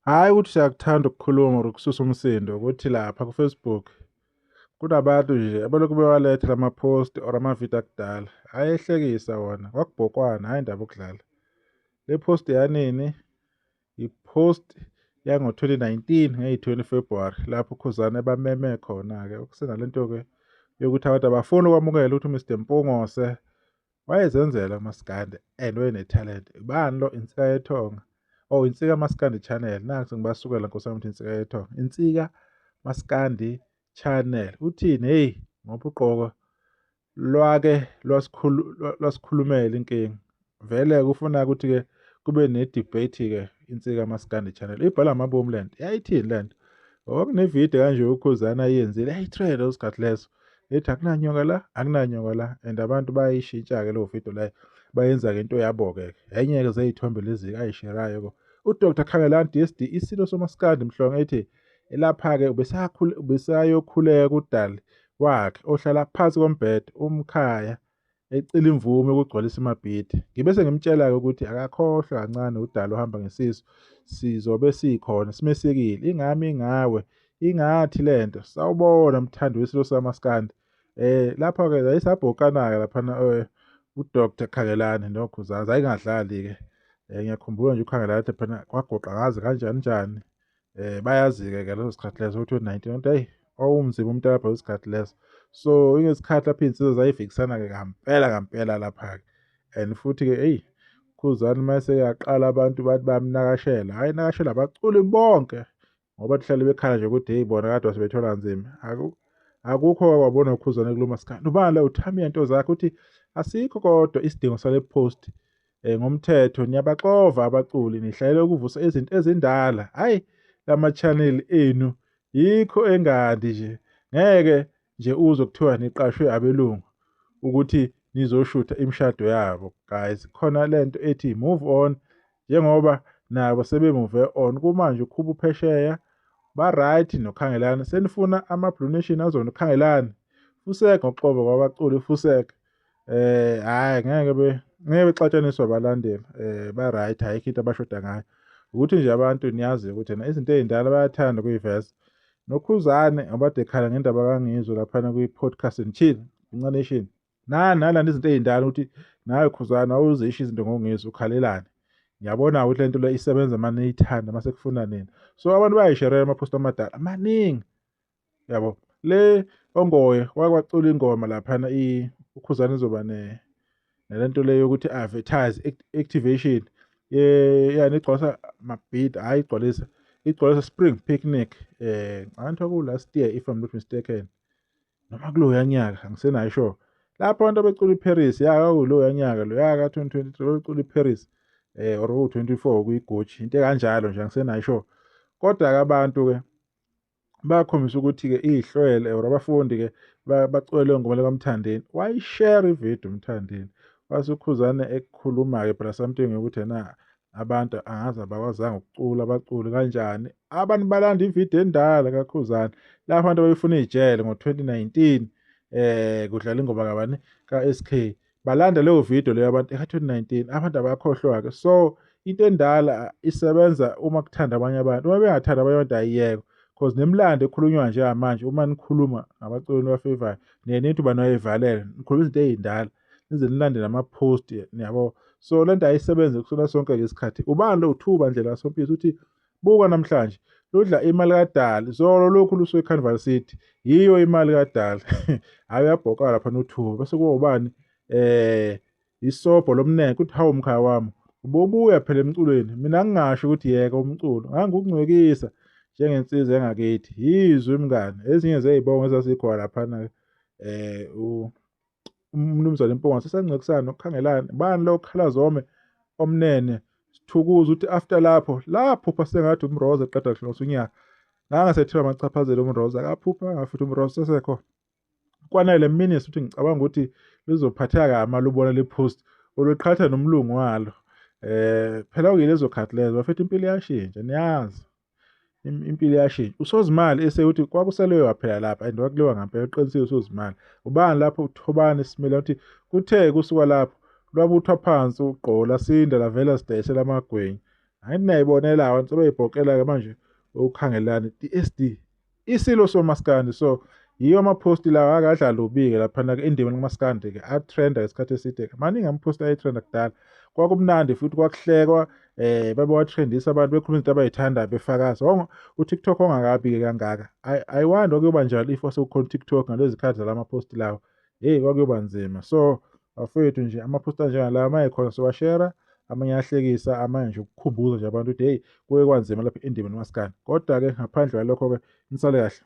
Hhayi ukuthi siyakuthanda ukukhuluma or ukususa umsindo ukuthi lapha ku-Facebook kunabantu nje abalokhu bewaletha lama-post or amavidiyo akudala ayehlekisa wona kwakubhokwana hhayi indaba yokudlala. Le post yanini? I-post yango-2019 ngeyi-20 February lapho uKhuzani ebameme khona-ke okusenale nto-ke yokuthi abantu abafuni ukwamukela ukuthi uMr Mpungose wayezenzela umaskandi and wayenethalente. Ubani lo? Insika Yethonga. Oh, Insika Maskandi Channel. Naku ngibasukela nkosi yami ukuthi Insika Yethonga. Insika Maskandi Channel. Uthini? Hey, ngoba ugqoko lwake lwasikhulumela inkinga. Vele kufuna ukuthi-ke kube ne-debate-ke Insika Maskandi Channel. Ibhala amabomu lento. Yayithini lento? Okunevidiyo kanje uKhuzani ayenzile yayitrend leso leso. Ethi akunanyoka la, akunanyoka la and abantu bayayishintsha-ke leyo video leyo bayenza-ke into yabo-ke. Enye-ke zey'thombe lezi ayisherayo ko. UDr Khangelani DSD isilo somaskandi Mhlongo ethi lapha-ke ubesayokhuleka kudali wakhe ohlala phansi kombhede umkhaya ecela imvume yokugcwalisa imabhidi. Ngibe sengimtshela-ke ukuthi akakhohlwe kancane udali ohamba ngesisu sizobe sikhona simesekile ingami ingawe ingathi lento sawubona mthandi wesilo samaskandi. Lapha-ke yayisabhokana-ke laphana uDr Khangelani noKhuzani zayingadlali-ke. Ngiyakhumbula nje uKhangelani athi phana kwagoqa ngazi kanjani njani. Bayazi-ke ke leso sikhathi leso u-2019 ukuthi hheyi wawumzima umntu lapha leso sikhathi leso. So ingesikhathi lapho iy'nsizwa zayivikisana-ke ngampela ngampela lapha-ke and futhi-ke eyi Khuzani mase yaqala abantu bathi bayamnakashela, hhayi nakashela abaculi bonke ngoba kuhlale bekhala nje ukuthi hey bona kade sebethola nzima. Akukho kwabona uKhuzani kulo maskandi. Ubani la uThami nto zakhe uthi asikho kodwa isidingo sale post ngomthetho niyabaxova abaculi nihlayela ukuvusa izinto ezindala. Hayi lama channel enu yikho engandi nje. Ngeke nje uzwe kuthiwa niqashwe abelungu ukuthi nizoshutha imishado yabo guys. Khona lento ethi move on njengoba nabo sebemuve on kumanje ukhuba uphesheya ba right noKhangelani senifuna ama Blue Nation azona uKhangelani fusek ngokuxova kwabaculi fusek hhayi ngeke be ngeke bexatshaniswe abalandeli ba right ayikho into abashoda ngayo ukuthi nje abantu niyazi ukuthi na izinto ey'ndala bayathanda ukuyiveza noKhuzani ngoba kade ekhala ngendaba kaNgizwe laphana kwi-podcast and chill Nation nalanda izinto ey'ndala ukuthi nawe Khuzani awuzisho izinto ngoNgizwe ukhalelani. Ngiyabona ukuthi lento le isebenza uma niyithanda uma sekufuna nina. So abantu bayayisherela ama-post amadala maningi yabo. Le ongoye wake wacula ingoma laphana uKhuzani izoba nalento le yokuthi advertise activation yani igcwalisa mabhidi hhayi igcwalisa igcwalisa spring picnic ngicabanga ku last year if I'm not mistaken noma kuloya nyaka angisenayo sure. Lapho abantu abecula iParis ya kuloya nyaka loya ka 2023 becula iParis or ku 24 kuyiGucci into ekanjalo nje angisenayo sure. Kodwa ke abantu ke bakhombisa ukuthi ke ihlwele or abafundi ke bacule leyo ngoma kaMthandeni wayishare ivideo uMthandeni wase uKhuzani ekukhuluma ke phela something ukuthi yena abantu angazi abakwazanga ukucula abaculi kanjani abantu balanda ivideo endala kaKhuzani lapho abantu ababefuna ijele ngo-2019 kudlala ingoma kabani ka-SK balanda leyo video leyo abantu eka-2019 abantu abakhohlwa-ke. So into endala isebenza uma kuthanda abanye abantu, uma bengathandi abanye abantu ayiyekwa cause nemilando ekhulunywa njengamanje uma nikhuluma ngabaculi enibafevayo niye nithi uba niyayivalela nikhuluma izinto ey'ndala nize nilande nama-post niyabo. So le nto ayisebenzi kusona sonke isikhathi. Ubani lo Thuba Ndlela Sompisi uthi buka namhlanje ludla imali kaDali zolo lokhu lusuke eCarnival City yiyo imali kaDali. Hhayi uyabhoka lapha noThuba bese kuba ubani isobho lomnenke uthi hawu mkhaya wami ubobuya phela emculweni mina ngingasho ukuthi yeka umculo ngangikungcwekisa njengensizwa engakithi yizwi mngani ezinye zey'bongo ezasikhona laphana umnumzane Mpungose sesangcwekisana noKhangelani bani lo Khalazome omnene sithukuza ukuthi after lapho laphupha sengathi uMroza eqeda kuhlosa unyaka ngangasethiwa amachaphazelo uMroza akaphupha futhi uMroza sesekho kwanele minister ukuthi ngicabanga ukuthi lizophatheka kabi malubona le post oluqhatha nomlungu walo phela kuyilezo khathi lezo bafethu impilo iyashintsha niyazi impilo iyashintsha. Usozimali esewuthi kwakuseleyo phela lapha and wakuliwa ngampela uqinisile usozimali ubani lapho uThobani Simela uthi kuthe kusuka lapho lwabuthwa phansi ugqo lasinda lavela sidayisela amagwinya. Angithi niyayibonela abantu sebeyibhokela-ke manje uKhangelani DSD isilo somaskandi. So yiyo ama-post lawa akadla lubi-ke laphana-ke endimeni kumaskandi-ke atrenda isikhathi eside. Maningi ama-post ayetrenda kudala, kwakumnandi futhi kwakuhlekwa, babewatrendisa abantu bekhuluma izinto abayithandayo befakaza. U-TikTok ongakabi-ke kangaka. I wonder kuyoba njalo if sekukhona u-TikTok ngalezi khathi zalama-post lawa, hheyi kwakuyoba nzima. So bafowethu nje ama-post anjengalawa uma ekhona siwashera, amanye ayahlekisa, amanye nje ukukhumbuza nje abantu ukuthi hheyi kuke kwanzima lapha endimeni kamaskandi. Kodwa-ke ngaphandle kwalokho-ke nisale kahle.